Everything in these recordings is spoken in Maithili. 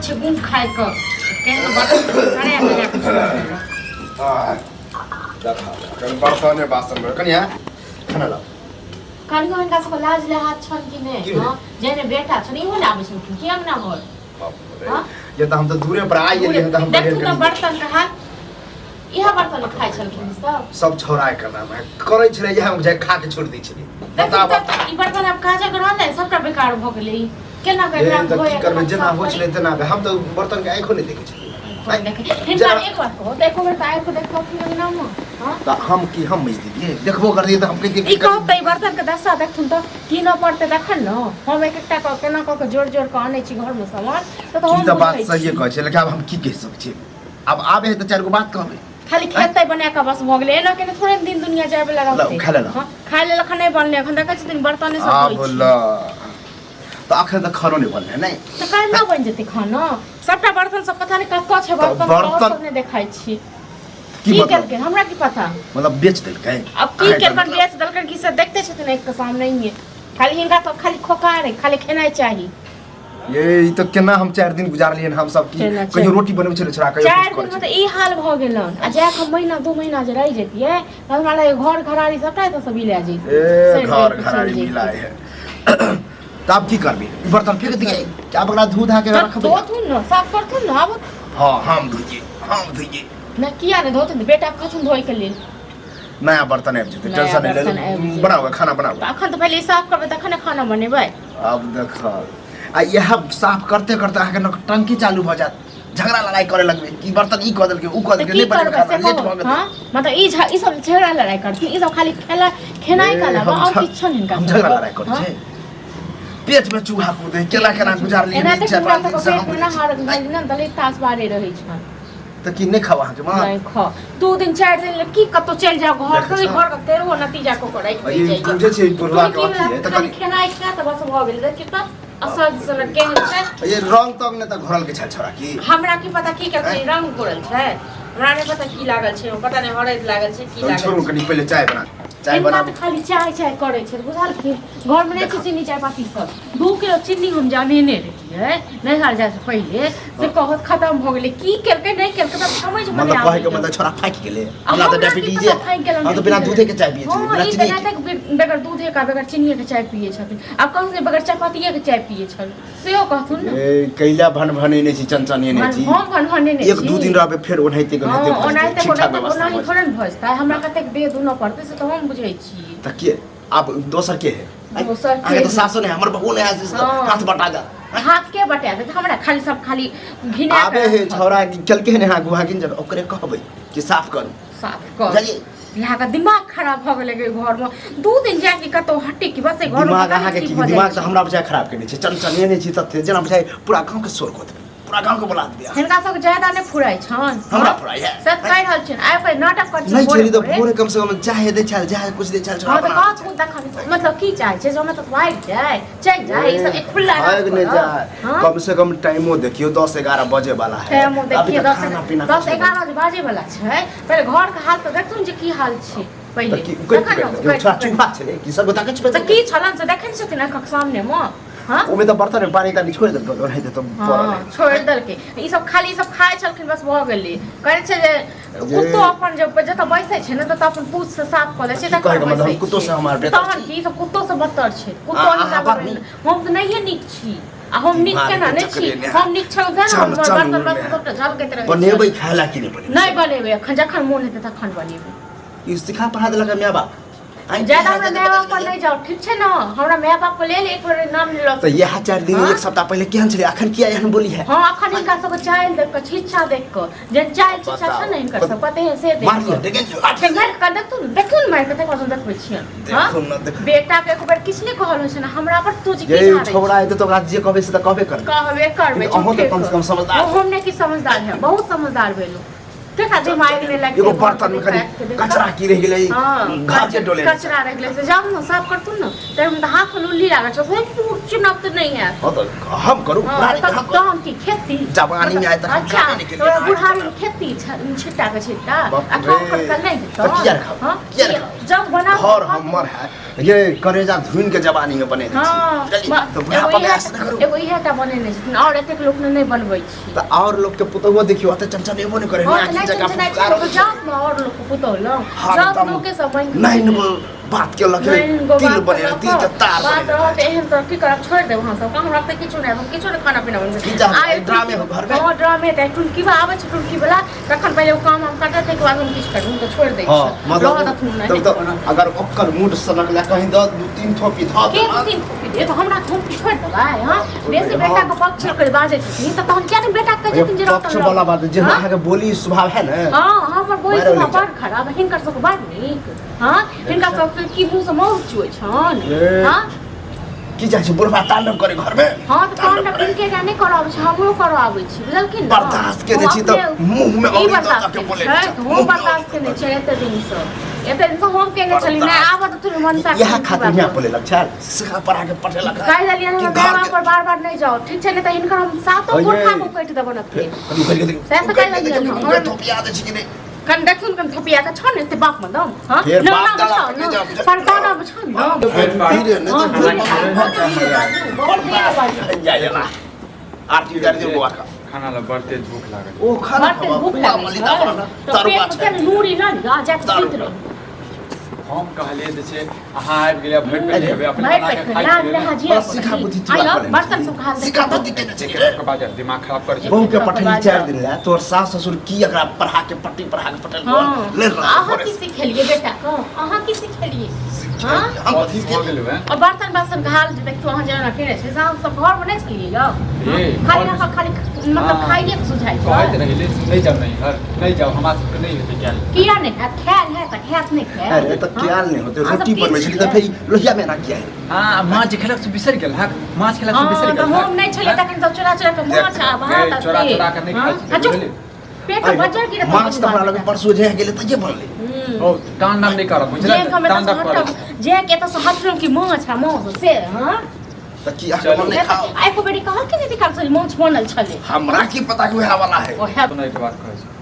छै गुण खाय के केहन बर्तन सड़ाए बना के छोड़ि देलक। आह, देखा कनि बर्तने बासन में कनिया खाना लाओ। कनियो हिनका सबके लाज लेहाज छन कि नहि? की भेलै? हँ, जेहने बेटा छन इहो ने आबै छलखिन कि अंगना घर? बाप रे। हाँ? ये तऽ हम तऽ दूरे पर आइ गेलियै हन तऽ हम देखू बगैर तऽ कनि बर्तन के हाल, इएह बर्तन खाइ छलखिन सब। सब छौड़ा के नाम है करै छलै इएह हम जाय खा के छोड़ि दै छलियै। देखू बताब। तऽ ई बर्तन आब काजक रहलै? सबटा बेकार भऽ गेलै। ई केना कऽ ए, एकरा तऽ की धोए करबै, केना जेना साफ होइ करी? छलै तेना हम तऽ बर्तन के आँखो नहि देखै छलियै। हिनका जेना- एक बात कहू तऽ एको बेर तऽ आबि कऽ देखलखिन अंगनामे? हँ? तऽ हम की हम बुझि दितियै? देखबो करतियै तऽ हम कहितियै ई कहब तऽ ई बर्तन के दशा देखथुन तऽ कीनऽ पड़तै तखन ने। हम एक एकटा कऽ केना कऽ के जोड़ि जोड़ि कऽ आनै छी घरमे सामान तऽ ई हम तऽ बात बुझै सहिए छी। कहै छै, लेकिन आब हम की कहि सकै छियै? आब आबे है तऽ चारि गो बात कहबै। खाली खेतै बना कऽ बस भऽ गेलै। एना केने थोड़े दिन दुनिया जाय वाला रहतै। खा लेलहुँ। हँ, खाय लेल एखन नहि बनलै। एखन देखै छथिन बर्तने सब आब धोइ छी। ल तऽ अखन तऽ खानो नहि बनलै नहि? तऽ काल्हि ना बनि जेतै खाना? सबटा बर्तन सब पता नहि कतऽ छै। बर्तन बर्तन- सब नहि देखाइ छी। की की मतलब? केलकै हमरा की पता। मतलब बेच देलकै? अब की अहाँके केलकन, मतलब- बेच देलकन की, से देखते छथिन एक के सामने ही। खाली हिनका सब खाली खोकार है, खाली खेनाइ चाही। ये ई तऽ केना हम 4 दिन गुजारलियन हम सब की केना कहियो रोटी बनबै छलै छोड़ा, कहियो 4 किछु दिन करै में तऽ ई हाल भऽ गेलन आ जाके हम महीना 2 महीना जे रहि जैतियै तऽ हमरा लागै घर घरारी सबटा एतऽ से मिला जैतियै। ए सड़ि घर गलि कऽ घरारी चलि जैतियै। मिलाए है तऽ आब की करबी? ई बर्तन फेंक दियै कि आब ओकरा धो धा के तऽ रखबै? धोथुन ने, साफ करथुन ने आब। हाँ, हम धोइए, हम धोइए। नहि, किया नहि धोथुन? बेटा के कहथुन धोइके लेल। नया बर्तन आबि जेतै, नया टेंशन नहि बर्तन ले। आबि जेतै। बनाउ खाना, बनाउ। तऽ अखन तऽ पहिले ई साफ करबै तखन ने खाना बनेबै। आब देख आ इएह साफ करते करते अहाँके न टंकी चालू भऽ जायत, झगड़ा लड़ाई करे लगबै कि बर्तन ई कऽ देलकै, ऊ कऽ तऽ देलकै, की नहि बनेबै करबै खाना, से लेट कहू? भऽ गेलै। हँ, मतलब ई सब झगड़ा लड़ाई करथिन। ई सब खाली खेला खेनाइ के ए, अलावा हम आओर किछु नहि हिनका हम सबके। झगड़ा लड़ाई करै हँ? छै? पेट में चूहा कूदे, केना केना गुजारलियै एना ई तऽ चारि हिनका पाँच दिन सबके से पेट हम में ना हर भरि दिन दलित तास बारे रहै छनि। तऽ की नहि खाब अहाँके माँ? नहि खा। 2 दिन 4 दिन ले की कतौ चलि जाओ घर देखै से छौ? घर के तेरहो नतीजा को राखि दै ई जाइ। बुझै छै बुढ़वा के अथी है तऽ खाली कनि खेनाइ खा तऽ बस भऽ गेल। देखियौ तऽ असल सन केहन छै। ये रंग तंग नहि तऽ घोरल के छै छोड़ा की? हमरा की पता की केलकै। रंग घोरल छै? हमरा नहि पता की लागल छै, पता नहि हरैद लागल छै की तऽ लागल छोड़ू छै। कनि पहिले चाय बना, चाय हिनका बना। तऽ खाली चाय चाय करै छै, बुझलखिन? घरमे नहि छै चीनी चाय पाती सब। 2 किलो चीनी हम जनेने रहियै नैहर जाइ से पहिले, से कहत खतम भऽ गेलै। की केलकै नहि केलकै तऽ समझ मे नहि मतलब कहै के आबैए। मतलब छोड़ा फाकि गेलै? आ हमरा तऽ हमरा की डायबिटीज पता फाकि गेलन हम तऽ कि बिना की दूधे के चाय पियै छलियै, हँ, बिना ई तऽ चीनी के। नहि तऽ बगैर दूधे के बगैर चीनिये के चाय पियै छथिन। आब कहू जे बगैर चायपत्तिये के चाय पियै छल सेहो कहथुन ने। ए कैला भन भनेने छी, चनचनेने छी। हम भनभनेने एक दू छी। दिन रहबै फेर ओनाहिते के हँ, ओनाहिते भऽ जेतै, ओनाहिते ठीक ठाक ओनाहिते व्यवस्था ओनाही भऽ जेतै। थोड़े ने भऽ जेतै। हमरा कतेक देह दुनऽ पड़तै से तऽ हम बुझै छियै। तऽ के आब दोसर के है? दोसर के अहाँके तऽ सासो नहि, हमर बहू नहि है, हँ। हाथ बटा जा। हाथ के बटा देत हमरा? खाली सब खाली घिना आबे हे छौड़ा केलकै ने, हाँ गुहा गिंजर, ओकरे कहबै कि साफ करू। साफ कर। बुझलियै? यहाँ दिमाग खराब भऽ गेलै के घरमे 2 दिन जाके कतौ हटे कि बस एहि घरमे दिमाग पता नहि अहाँके की की भऽ जाइ दिमाग तऽ छै। हमरा बुझाइ खराब केने छै, चनचने नहि छी तते जेना बुझाइ पूरा गाँवके शोर कऽ देबै, पूरा गाँवके बोला देबै अहाँ। हिनका सबके ज्यादा नहि फुराइ छनि। हमरा फुराइ है? से तऽ कहि रहल छियनि, आबि कऽ नाटक करै नहि छै छोड़ी तऽ भोरे भोरे। भोरे कम से कम चाहे दै छल, चाहे कुछ दै छल। हँ तऽ कहथुन तखन। मतलब की चाहै छै जे हम तऽ भागि जाय चलि जाय? ई सब एक खुल्ला भागि रात नहि करब। जाय। हँ? कम से कम टाइमो देखियौ, 10 11 बजे वाला है। टाइमो अभी देखिए तक 10 खाना पीना 10 कुछ नहीं। 11 बाजे वाला छै। पहिले घर के हाल तऽ देखथुन जे की हाल छै पहिले तऽ की उकटि तखन ने पकड़ि उकटि छोड़ा पकड़ि। चूहा छलै कि सब गोटा के तऽ की छलन से देखै नहि छथिन आँखिक सामने मे? हँ, ओमे तऽ बर्तन में पानी तानी छोड़ि देलकै, ओनाहिते तऽ पड़ल हँ है। छोड़ि देलकै। ई सब खाली ई सब खाइ छलखिन बस भऽ गेलै। कहै छै जे कुत्तो अपन जे जतऽ बैसै छै ने ततऽ अपन पूछ से साफ कऽ लै छै की कहै के तखन मतलब बैसै कुत्तो छै। से हम आर बेहतर तहन छी? की ई सब कुत्तो से बदतर छै कुत्तो। अहाँ बड़ नीक। हम तऽ नहिये नीक छी आ हम नीक दिमाग केना के नहि छी? चक्करे ने। हम नीक छलहुँ तेँ ने हम चल, चल, बर्तन उड़ने। बासन सबटा झलकैत रहै बनेबै छल। खाय ला कि नहि बनेबै? नहि बनेबै एखन, जखन मोन हेतै तखन बनेबै। ई सिखा पढ़ा देलक माय बाप? आँय, ज्यादा इएह हमरा ज्यादा माय बाप बदल पर गेलै। नहि जाउ, ठीक छै ने? हमरा माय बाप के लेल एक बेर नाम नहि लऽ तऽ इएह 4 दिन हाँ? एक सप्ताह पहिले केहन छलै, अखन किया एहन बोली है? हँ, अखन हिनका सबके चालि देख कऽ, छिच्छा देख कऽ, जे चालि छिच्छा छै ने हिनकर सब कते से देख मार लिअ कऽ। देखे लाठी फेर मारि कऽ देखथुन ने, देखथुन ने मारि कऽ, तकर बाद हम देखबै छियनि। हँ? देखू ने देखू। बेटा के एक बेर किछु नहि कहल होइ छै ने, हमरा पर तू जे की ये झाड़ै छौड़ा हेतै तऽ ओकरा जे कहबै से तऽ कहबे करबै। कहबे करबै। अहूँ तऽ झूठे कम से कम समझदार। हम नहि कि समझदार है, बहुत समझदार भेलहुँ। केकरा दिमाग नहि लगतै एगो बर्तन में खाली कचरा की रह गेलै हाँ, घर जे डोले कचरा रह गेलै से जब ने साफ करतुन ने तब तऽ हाथ में लुल्ली लागल छै हम चुनब तऽ नहि हैत हाँ तऽ हम करू हाँ, बुढ़ारी तब हम करू। तहन की खेती जवानी में आए तखन अच्छा कामे नहि केलियै। तोरा बुढ़ारी में खेती छिट्टा के छिट्टा बाप आ रे। काम कर नहि हेतौ तऽ किया रखब? हाँ? किया रखब? जब बना घर हमर है ये करेजा धुन के जवानी में बनेने छी हाँ, बुझलियै? तऽ बुढ़ापा एगो में ऐस नहि करू एगो इएह टा बनेने छथिन और एतेक लोक ने नहि बनबै छी तऽ और लोग के पुतहुओ देखियो अते चनचनेबो नहि करे हाँ, तऽ नाकी नहि जकाँ चनचनाइ छै, फुफकार तऽ जात ने और लोक के पुतहु लग हरदम जात लोके सब बनि नहीं न बात के लगे तिल बने तिल के तार बात बने रहत एहन तऽ की करब छोड़ि देब अहाँ सब हमरा तऽ किछु नहि हम किछु नहि खाना पीना बनबै की जान, आइ ड्रामे हो घरमे? हँ ड्रामे तऽ टुनकी आबै छै टुनकी वाला तखन पहिले ओ काम हम करतै ताहिके बाद हम किछु करबै हम तऽ छोड़ि दै हाँ छियै मतलब रहऽ देथुन नहि तब तऽ अगर ओकर मूड सनक ला कहीं दऽ दू तीन थोपी धऽ के देलक, तीन थोपी दे तऽ हमरा हम की छोड़ि देबै हँ बेसी बेटाके पक्ष लऽ कऽ बाजै छथिन तऽ तहन किया नहि बेटाके कहै छथिन जे पक्ष रतन वाला बात जे हाँ? अहाँके बोली स्वभाव है ने हँ हमर बोली मारि स्वभाव लै बड़ खराब हिनकर सबके बड़ नीक हँ हिनका सबके की मुँहसँ मौज चुअै छनि ए। हँ की चाहै छी बुढ़बा तांडव करे घर में हँ तऽ तांडव हिनके टा नहि करऽ आबै छै हमरो करऽ आबै छै बुझलखिन ने बर्दाश्त केने छी तऽ हम अपने- मुँह में ई औरी दऽ बर्दाश्त दऽ के केने बोले छै, हम बर्दाश्त केने छियै एते दिनसँ एते दिनसँ हम केने छली नहि आबऽ तऽ तू मनसा इएह खातिर यहाँ बोलेलक छल सिखा पढ़ा के पठेलक हँ। कहि देलियनि कि हमर घर माय बाप के- पर बार बार नहि जाओ ठीक छै नहि तऽ हिनकर हम सातो अये। गोरखा को काटि देबनि अखने कनि उखड़ि के देख- सएह तऽ उखड़ि के कहि देख, देलियनि मुँह के हँ। थोपिया दै छी कि नहि कनि देखथुन कनि थपिया के छौ ने एते बाप मे दम हँ फेर ना बाप ना दादा छौ के ने जाउ, बुझल- परदाना मे छौ ने धीरे नहि हाँ, तऽ धीरे भऽ धीरे बाजू, बहुत धीरे बाजू। जाय जेला आरती उतारि दियौ बौआ के खाना ला बड़ तेज भूख लागल ओ खाना बड़ तेज खाबऽ भूख पुआ लागै मलिदा छै। बनल तऽ तरुआ पेट मे छै केना नूरी लऽ लिअ, जा कऽ सुति रहू। हम कहलियै जे छै अहाँ आबि गेलियै भरि पेट खेबै अपने भरि बना पेट के खेबै, खाइ लाज छियै ने। लिहाज बस सिखा बुद्धि आइ चूड़ा आउ, कऽ बर्तन सब घास सिखा बुद्धि केने छै रे। के बाजर दिमाग खराब करै छै बहू के पठेली 4 दिन ला तोर सास ससुर की एकरा पढ़ा के पट्टी पढ़ा के पटेल हँ ले रहा अहाँ की सिखेलियै बेटा के अहाँ की सिखेलियै हँ हम कथी भऽ गेलै हँ और बर्तन बासन के हाल जे देखियौ अहाँ जेना केने छै से हम सब घरमे नहि छलियै यौ ए, खाली घरमे- अहाँ खाली मतलब हाँ। खाइए के सुझाइ कहैत छै रहिले नहि जाउ नहीं घर नहि जाउ हमरा सबके नहि हेतै कयल किया नहि हैत खायल हैत तऽ खायत नहि खायत अरे तऽ क्याल नहि होते अहाँ सब रोटी की बनबै छली तऽ छियै? फेर लोहिया में एना किया है हाँ माछ खेलक से बिसरि गेल हक माछ खेलक से हाँ बिसरि तऽ गेल हम नहि छलियै तखन सब चोरा चोरा के माछ आ भात आ चोरा से। चोरा के नहि हाँ? खाइ आ छलै चुप बुझलियै पेट में बज्जर गिरत माछ तऽ हमरा लग परसू जे गेलै तऽ ये बनलै ओ कान नाम नहि करब बुझल जे हम कान एतऽ नाम करब हटब जे के एतऽ से हटलहुँ कि माछ आ माछ से हाँ तऽ की अहाँ मन नहि खाओ आ एको बेरी कहल कि दीदी काल से माछ बनल छलै हमरा की पता कि वएह वाला है ओहे सुनै के बात कहै छी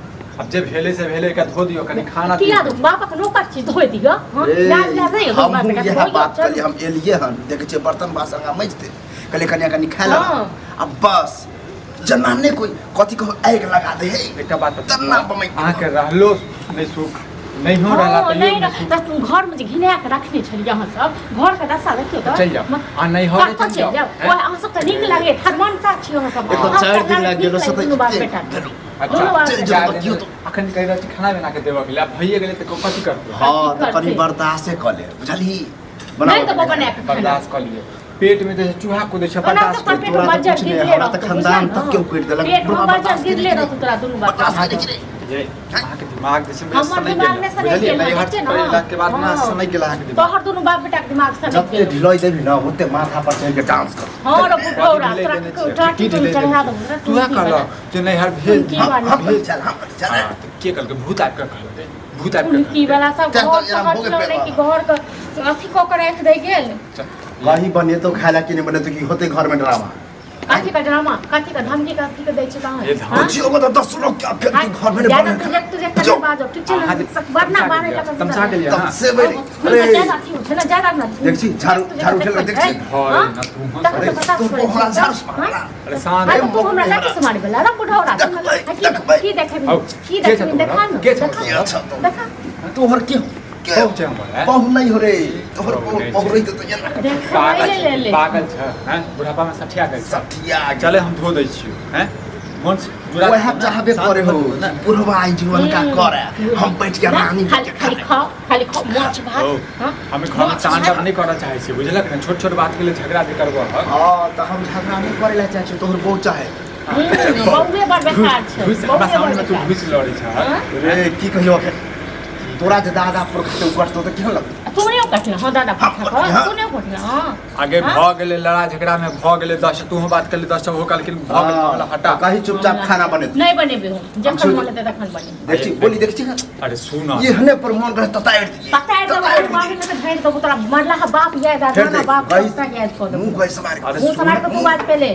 आब जे भेलै से भेलै एकरा धो दियौ कनि खाना किया दो बापक नौकर छी धोइ दिअ हाँ ए, लाज लाज नहि होय हमहूँ बेटा इएह धोइयौ, बात चलू। कहलियै हम एलियै हन देखै छियै बर्तन बासन आगाँ मजतै कहलियै कनिया कनि खाय ला हाँ। आ बस जना नहि कोइ कथी कहू आगि लगा दे है एकटा बात बताउ। तना बमै अहाँके रहलो नहि सुख नहियो रहला हाँ, तैयो नहि नहि सुख तऽ तू घरमे जे घिना कऽ रखने छलियै अहाँ सब घरके दशा देखियौ तऽ चलि जाउ आ नैहरे कतऽ चलि जाउ चलि जाउ ओए अहाँ सब तऽ नीक लागै थरमनता छी अहाँ सब एक तऽ अहाँ 4 सब दिन लागि नीक गेल से लागै तऽ दुनू बाप एते बेटा भेलौ। अच्छा दुनू बाप चलि बेटा। जाउ चारि तऽ दिन कियो अखन कहि रहल छी खाना बना के देबऽ के लेल आब भइए गेलै तऽ कथी करतै हँ तऽ कनि करतै? बर्दाश्ते कऽ ले बुझलही नहि तऽ बना के खाना बर्दाश्त कऽ लिअ पेट में जे चूहा कूदै छै ओना बर्दाश्त तऽ करू पेट तोरा में तऽ बज्जर कुछ नहि, गिरले हमरा तऽ रहतौ खानदान बुझल तक ने? केओ कटि देलक। पेट में बुढ़बा बज्जर बर्दाश्त गिरले केने रहतौ तोरा दुनू बार बर्दाश्त केने कि ये अहाँके दिमाग जे छै मेरे हमर सनकि दिमाग गेल नहि सनकि बुझलियै गेल नैहर छै ने। पढ़ेलाक के बाद ना हाँ। सनकि गेल अहाँके दिमाग तोहर दुनू बाप बेटा के दिमाग सनकि जते गेल ढिलोइ देबही ने ओते माथा पर चढ़ि के डांस कर हँ रे बुढ़ौरा कथी तोरा ढिलै देने छियै? टाटी की ढिलै चढ़ा देने देबौ छियै? तू कहलक जे नैहर भेज की वाला? हम हम चल हम चल हाँ, तऽ के कहलकै भूत आबि कऽ कहलकै भूत आबि कऽ टुनकी कहलकै वाला सब चल, घर चल, से एना भोगे हटलो नहि पेड़ कि घर के अथी कऽ के राखि दै गेल चल, कहीं बनेतो खाय ला कि नहीं बनेतो कि होते घर में ड्रामा कथी का ड्रामा कथी का धमकी कथी का दै छै कहाँ ये धमकी। हाँ? बुझियो को तो 10 लोग के अकेले हाँ, घर में ज्यादा बने तू जब तू जब जो। बाजो ठीक छै अहाँ ने जे बरना तमसा बारे गेलियै, का तमसा गेलियै तब अहाँ। से बड़ी अरे ज्यादा अथी होइ छै ने ज्यादा ना देख छी, झाड़ू- झाड़ू उठेलक, देख छी। भय ना तू हंस। तखन तऽ पता तू छोड़ै हमरा छै झाड़ू से मारला। अरे शांत अरे हो। तू हमरा लाठी से मारे वाला रे बुढ़ौरा देखबै, देखबै। की देखबी हौ, की के छै देखबी तोहर? देखा न के छै देखा के न, छौ तोहर? देखा तोहर के के बहु छै हमर, हैं? बहु नहीं हो रे तोहर बहु बहु नहि बहु छै। रही तो एना देखबै पागल ले ले ले पागल छै हैं बुढ़ापा में सठिया गेल छै सठिया चले हम धो दै छियौ हैं मन से जुड़ा वएह चाहबे शांत करे हो भऽ ना। बुढ़वा आई जीवन का करे हम बैठ के रानी खाली खाली खाओ खाली खाओ माछ भात हौ, हाँ? हमे घर में माछ तांडव भात। नहीं करऽ चाहै छियै बुझलक ने छोट छोट बात के लिए झगड़ा जे करबऽ हक हाँ तऽ हम झगड़ा नहीं करे ला चाहे छी तोहर बहु चाहे बौए बड़ बेकार छै घुस हमरा बौए सामने बड़ में तू बेकार घुस लड़ै छ हाँ? रे की कहियो अखन तोरा जे दादा पुरखा के कटतो तऽ केहन लगतौ? तू नहि कटना हँ दादा हाँ, हाँ। तू नहि कटना हँ। आगे हाँ? भऽ गेलै लड़ाई झगड़ा में, भऽ गेलै 10 तू बात करली 10 ओहो कहलखिन भऽ गेलै मामला, हटा। कही चुपचाप खाना बनेतौ। नहि बनेबै हम, जखन हम मन हेतै तखन बनेबै। देखी बोली देखी छी ना? अरे सुन, एहने पर मन करे ततारि दिए। पता है तब मारे में तो ढेर देबो तोरा, मरला हा बाप याद आ फेर ना देख, बाप गई- सबटा याद कऽ देबो। मुँह कैसे मार अरे मुँह समार के तू बात पहले।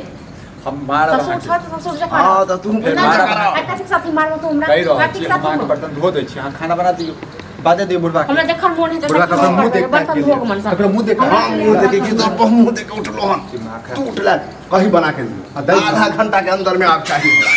हम मारब ससुर अहाँके। छह ससुर जकाँ। हाँ तऽ तू फेर नहि, मारब। आ कथीक साथी मारबो तू हमरा? कहि रहल कथीक छी हम साथी अहाँके बर्तन धो दै छी, अहाँ खाना बना दियौ, बादे दियौ बुढ़बा के। हमरा जखन मोन हेतै बुढ़बा तखन ककरो मुँह करबै, देख बर्तन के धोके मन सँ। ककरो मुँह देख। हमरा हाँ मुँह देखे कि तोर पर मुँह देखे उठलो हन। दिमाग खराब। तू उठला कहीं बना के दियो। हाँ, दै आधा घंटा के अंदर में आब चाहिए हमरा।